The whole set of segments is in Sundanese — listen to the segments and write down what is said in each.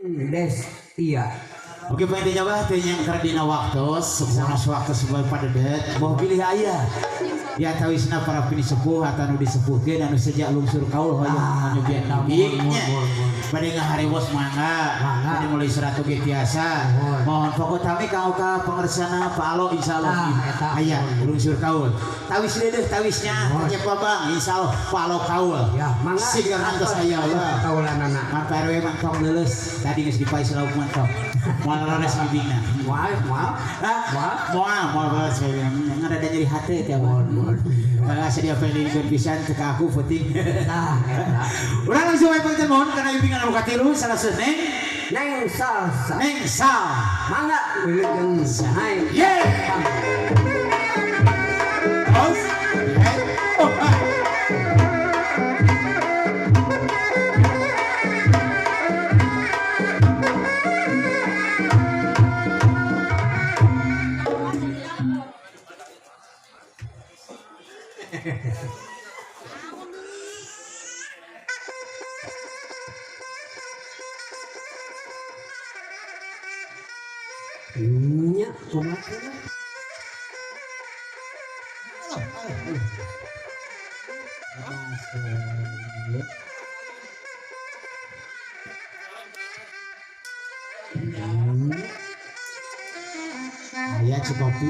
Destia. Oke, pengen nyoba teh yang dina waktu, sanes waktu sebagai padedet, boh pilih aya. Ya tawisna para pini sepuh atau anu disepuhkeun anu sejak lungsur kaul hoyong nyobian bibinya. Bade ngaharewos mangga, bade mulai serat oge tiasa. Mohon pokok tami kanggo ka pangersana Pak Alo insyaallah aya lungsur kaul. Tawis deudeuh tawisnya tanya Babang insyaallah Pak Alo kaul. Ya, mangga. Sigar antos aya Allah. Kaulanana. Mang Pak RW mantong leuleus tadi geus dipais lauk mantong. Moal leres bibingna. Moal, moal. Moal, moal, moal leres bibingna. Ngan ada nyeri hate teh moal. Maka sedia pengen pisan teu ka aku penting. Tah, eta. Urang langsung wae punten mohon kana bimbingan anu katilu salah Neng Neng Salsa. Neng Sal. Mangga wilujeng sae. Ye. Os. Oh. Nya kumaha? Aya cikopi.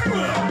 Yes!